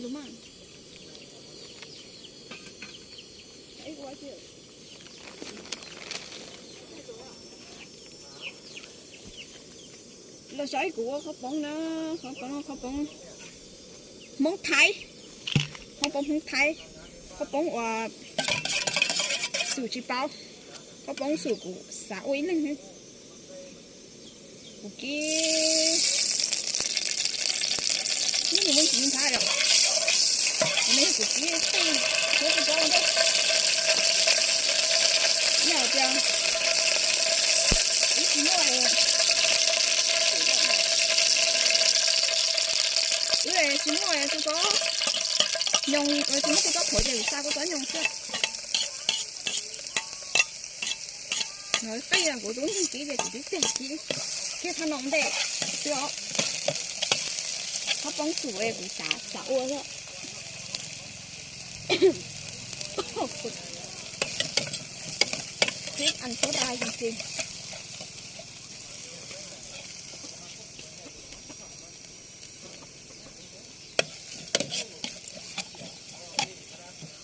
Los xyov ib kuv ua qhob poob na, qhob poob, qhob poob Hmoob Thaib, qhob poob Hmoob Thaib, qhob poob uas xum tsis paub, qhob poob xum kuv xav ua ib leeg. Kuv kib, kuv kib, kuv kib qij, kuv kib, yog tias wb tsis muaj, wb tsis muaj kua txob nyoos, tsis muaj kua txob qhuav ces kuv xa kua txob nyoos xwb. Qij kuv tus ntseeg kib ces kuv twb tiag kib kiag thaum no ntej xwb os. Qhob poob xum kuv xav xav ua xwb. Clip ăn số đài dùm Trình.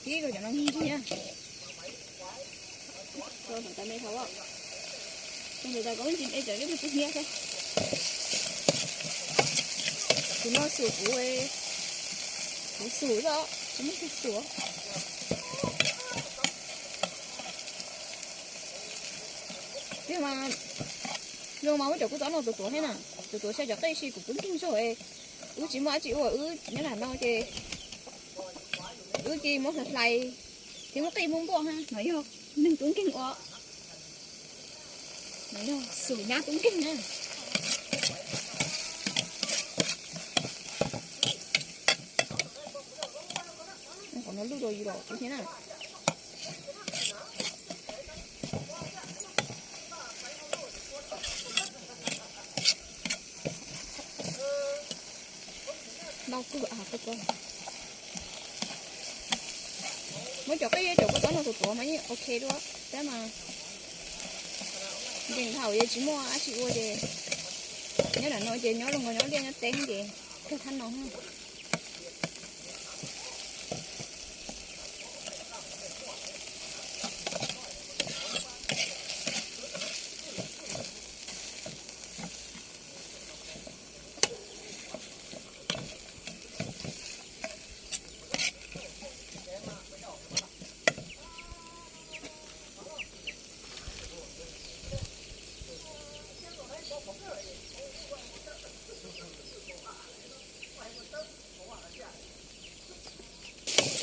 Kib rau cov no ntsis na. Tau me tau, tau me tau, koj ntsis e cov ib tug hnyiab xwb. Kuv no xum kuv, kuv xum xwb, tsis muaj tus xum. Tiag mas, zoo mas muab cov kua txob no tuav tuav thiab na, tuav tuav xyaw cov qij si kuv twb nkeeg zog. Wb tsis muaj dab tsi ua, wb nyob nram no ces wb cia muab hlais hlais thiab muab qij muab npuaj ha, no yog neeg tub nkeeg ua, no yog xum nyab tub nkeeg na. Qhov no lwj dua yus los kuv thiab na. Ntau kawg, muab cov qij cov kua txob no tuav tuav mas yeej ok dua thiab mas. Nkeeg thaum yeej tsis muaj dab tsi ua ces nyob nram no ces nyob zoo nkaus nyob liaj nyob teb ces kawg thab no.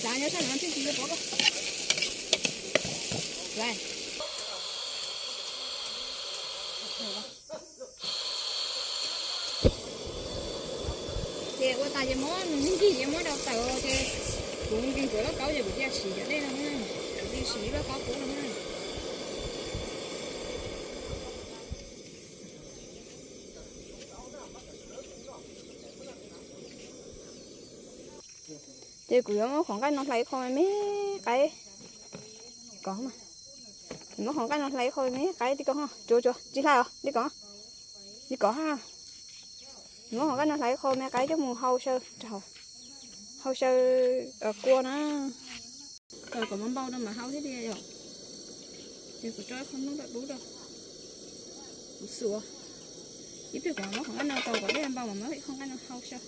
Xav nyob sab no thiaj tsis yuav pov koj. Ces ua tas ces muab nws nkig ces muab rau tawm ces kuv nkeeg tuav lauj kaub ces kuv cia siv cov dej no na, kuv cia siv lauj kaub kub no na. Ces kuv yuav muab qhov nqaij no hlais ib qho me me qaib. Kuv muab qhov nqaij no hlais ib qho me me qaib li ko, tsuav tsuav tsis hlais os li ko, li ko ha. Kuv muab qhov nqaij no hlais ib qho me me qaib coj mus hau xyaw, hau xyaw kua na. Kom kom npau npau no mas hau thiab tiag yom. Ces kuv tso ib qho noob rau dub rau, kuv xuas. Ib pliag kuv muab qhov nqaij no tau kom dej npau mas muab ib qho nqaij no hau xyaw.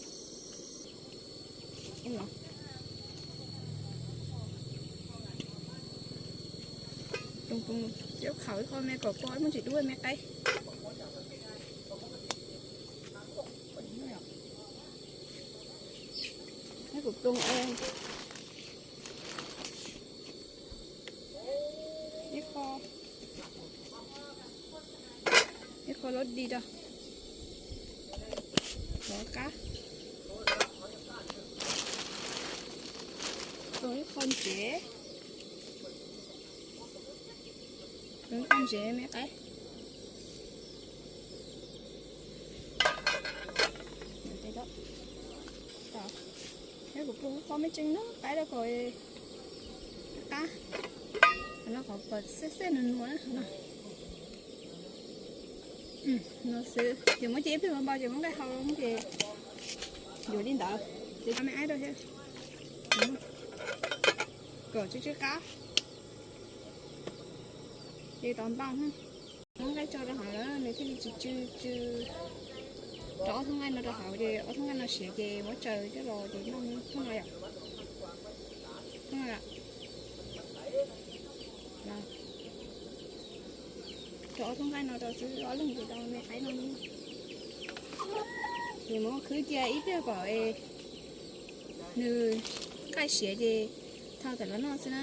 Ploos ploos, khaum ib qho me kom kua muaj ntsis dub me qaib. Kuv ploos ib qho, ib qho lab di rau, qab, ploos ib qho ntsev, ploos ib qho ntsev me qaib. Thiab kuv ploos ib qho me tseej no qaib rau kom qab, no kom xej xej nws nua na. No xwb ces muab cia ib pliag npau ces muab nqaij hau ces yuav li ntawd ces me qaib rau thiab. Kom tsw tsw qab, ces tos npau. Muab nqaij tso rau hauv lawm nws thiaj li tsw tsw tsw. Rau ob thooj nqaij no rau hauv ces ob thooj nqaij no siav ces muab tsaws coj los ces noj thooj no yom. Thooj no yom. Rau ob thooj nqaij no rau xwb, ob leeg ces rau me qaib no. Ces muab khwb cia ib pliag kom nws nqaij siav ces thau tawm los noj xwb na.